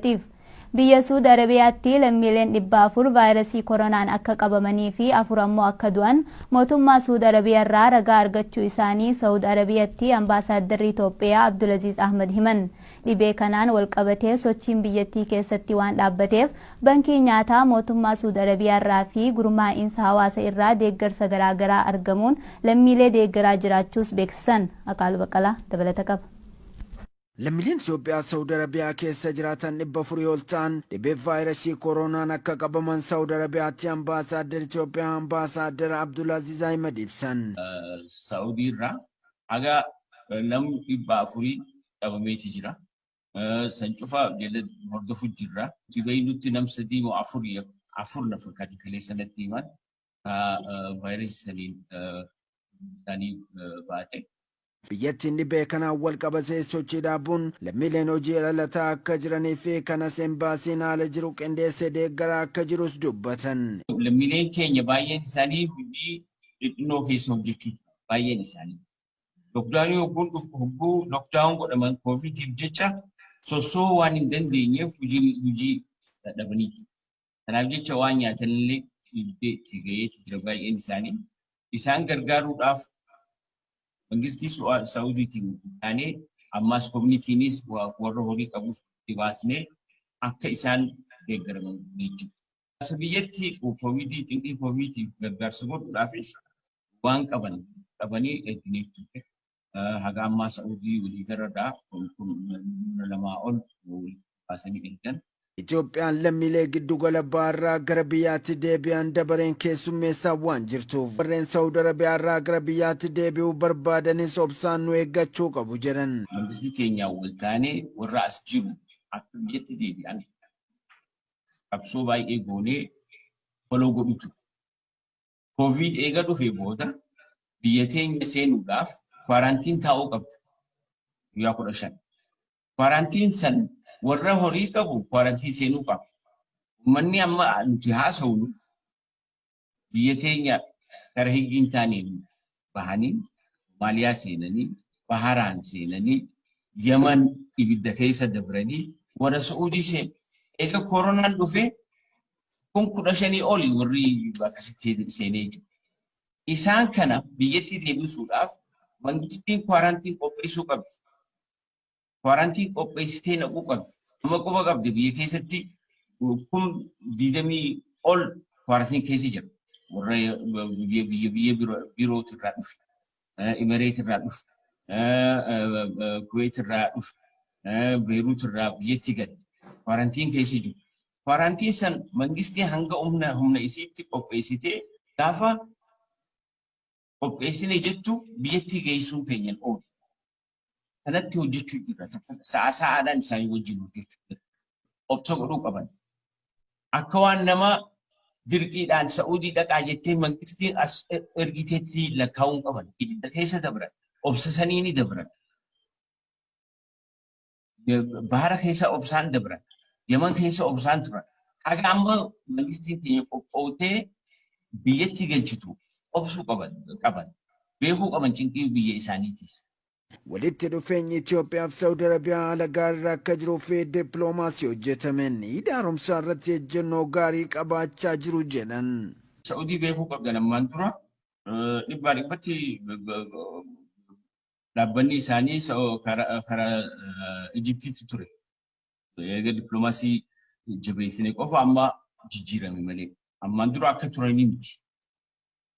Tiif. Biyya Suud Arabiyaatti lammiileen 400 vaayirasii koronaan akka qabamanii fi 4 ammoo akka du'an mootummaa Suud Arabiyaarraa ragaa argachuu isaanii Sa'ud Arabiyatti Ambaasaaddarri Itoophiyaa Abdulaziz Ahmad himan. Dhibee kanaan walqabatee sochiin biyyattii keessatti waan dhaabbateef bankii nyaataa mootummaa Suud Arabiyaarraa fi gurmaa'iinsa hawaasa irraa deeggarsa garaagaraa argamuun lammiilee deeggaraa jiraachuus beeksisan. Aqaalu Baqqalaa dabalata qaba. Lammiileen Itoophiyaa Sa'ud Arabiyaa keessa jiraatan 400 ol ta'an dhibee vaayirasii koronaan akka qabaman Sa'ud Arabiyaatti Ambaasaaddar Itoophiyaa Ambaasaaddar Abdulaaziz Ahimad ibsan. Sa'udii irraa haga namni 400 qabameeti jira. San cufa jala hordofu jirra. Dhibee nam sadii moo afur na fakkaati kaleessa natti himan vaayirasii saniin isaanii baate. Biyyattiin dhibee kanaan wal qabatee sochii dhaabuun lammiileen hojii alalataa akka jiranii fi kanas embaasiin haala jiru qindeessee deeggaraa akka jirus dubbatan. Lammiileen keenya baay'een isaanii hojii xixinnoo keessa hojjechuu baay'een isaanii. Lockdownii hogguun dhufu, hogguu lockdown godhaman, koovidiif jecha sossoo waan hin dandeenyeef hojii dadhabanii. Kanaaf jecha waan nyaatanillee dhiibdee itti gaheetu jira baay'een isaanii. Isaan gargaaruudhaaf mangistii Saawudiitiin taanee ammaas communityinis warra horii qabuuf itti baasnee akka isaan deeggaraman jechuudha. Biyyatti koovidii xinqii koovidiif gargaarsa godhuudhaafis waan qaban qabanii erginee turte. Haga ammaa Saa'udii walii gararraa 2,000 ol baasanii ergan. Itoophiyaan lammiilee giddugala bahaarraa gara biyyaatti deebi'an dabareen keessummeessaa waan jirtuuf warreen Saawud Arabiyaarraa gara biyyaatti deebi'uu barbaadanis obsaan nu eeggachuu qabu jedhan. Mangistii keenyaan wal taanee warra as jiru akka biyyatti deebi'an qabsoo baay'ee goonee follow godhutu. Koovid eega dhufee booda biyya teenya seenuudhaaf quarantine taa'uu qabda guyyaa 15. Quarantine san warra horii qabu quarantine seenuu qaba. Uummanni amma nuti haasawnu biyya teenya kara higgiin taaneen bahanii Somaaliyaa seenanii, Baharaan seenanii, Yaman ibidda keessa dabranii warra Sa'uudii seen. Eega koronaan dhufee 15,000 oli warri akkasitti seenee jiru. Isaan kana biyyatti deebisuudhaaf mangistiin quarantine qopheessuu qabdi. Quarantine qopheessitee naquu qabdi. Amma quba qabdi, biyya keessatti 20,000 ol quarantine keessa jira. Warra biyya biroot irraa dhufe, Imireet irraa dhufe, Kuweet irraa dhufe, Beeruut irraa biyyatti gale. Quarantine keessa jiru. Quarantine san mangistii hanga humna isiitti qopheessitee gaafa qopheessine jettu biyyatti geessuu keenyan oolu. Kanatti hojjechuu jira. Sa'a sa'aadhaan isaanii wajjin hojjechuu jira. Obsa godhuu qaban. Akka waan nama dirqiidhaan Sa'uudii dhaqaa jettee mangistiin as ergiteetti lakkaa'uu qaban. Ibidda keessa dabran. Obsa sanii ni dabran. Bahara keessa obsaan dabran. Yaman keessa obsaan turan. Haga amma mangistiin keenya qophootee biyyatti galchitu obsuu qaban. Beekuu qaban cinqii biyya isaaniitiis. Walitti dhufeenyi Itoophiyaa fi Saawud Arabiyaa haala gaariirra akka jiruu fi dippiloomaasii hojjetameen hidha haaromsaa irratti ejjennoo gaarii qabaachaa jiru jedhan. Saa'udii beekuu qabdan, ammaan dura dhibbaa dhibbatti dhaabbanni isaanii karaa Ijiptiitti ture. Eega dippiloomaasii jabeessine qofa amma jijjiirame malee. Ammaan dura akka turanii miti.